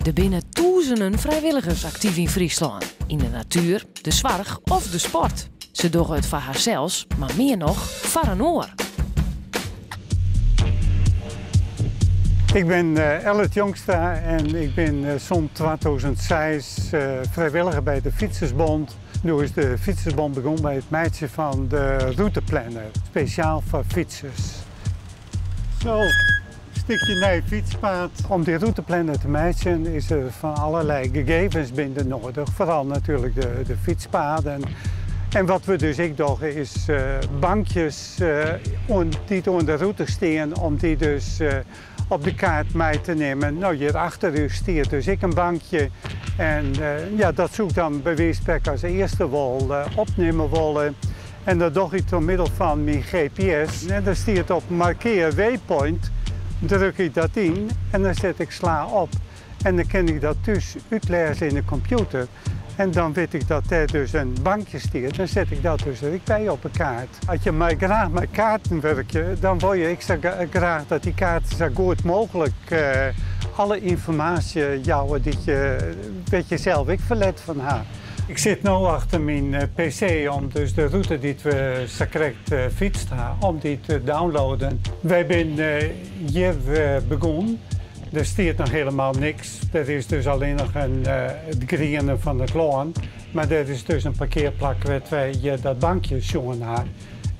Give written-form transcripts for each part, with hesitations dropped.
Der binne tûzenen frijwilligers aktyf yn Fryslân, yn de natuer, de soarch of de sport. Se dogge it foar harsels, mar mear noch foar in oar. Ik bin Ellert Jongstra en ik bin sûnt 2006 frijwilliger by de Fytsersbond. No is de Fytsersbond begûn mei it meitsjen fan de rûteplanner, spesjaal foar fytsers. Zo, stikje nij fytspaad. Om dy rûteplanner te meitsjen is der fan allerlei gegevens binne der nedich, foaral natuerlik de fytspaden. En wat we dus ek dogge is bankjes dy't oan de rûte stean, om dy dus op de kaart mei te nimmen. No, hjir achter ús stiet dus ek in bankje en ja, dat soe ik dan by wize fan sprekken as earste wol opnimme wolle. En dat doch ik troch middel fan myn GPS. En der stiet op markear waypoint, druk ik dat yn en dan set ik sla op. En dan kin ik dat thús útlêze yn de kompjûter. En dan wit ik dat dêr dus in bankje stiet, dan set ik dat dus der ek by op de kaart. As je mei graach mei kaarten wurkje, dan wol je ek sa graach dat dy kaarten sa goed mooglik alle ynformaasje jouwe dy't je, wêr't je sels ek ferlet fan ha. Ik sit no achter myn PC om dus de rûte dy't we sakrekt fytst ha, om dy te downloaden. Wy binne hjir begûn. Der stiet noch helemaal niks. Der is dus allinnich in, it griene fan it lân. Mar der is dus in parkearplak wêr't wy hjir dat bankje sjoen ha.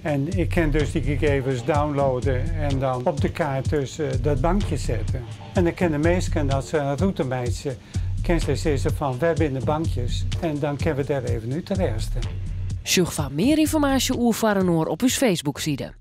En ik kin dus dy gegevens downloade en dan op de kaart dus dat bankje sette. En dan kinne minsken, as se in rûte meitsje, kin sy sizze fan wêr binne de bankjes en dan kinne we dêr even út rêste. Sjoch foar mear ynformaasje oer Foar Inoar op ús Facebookside.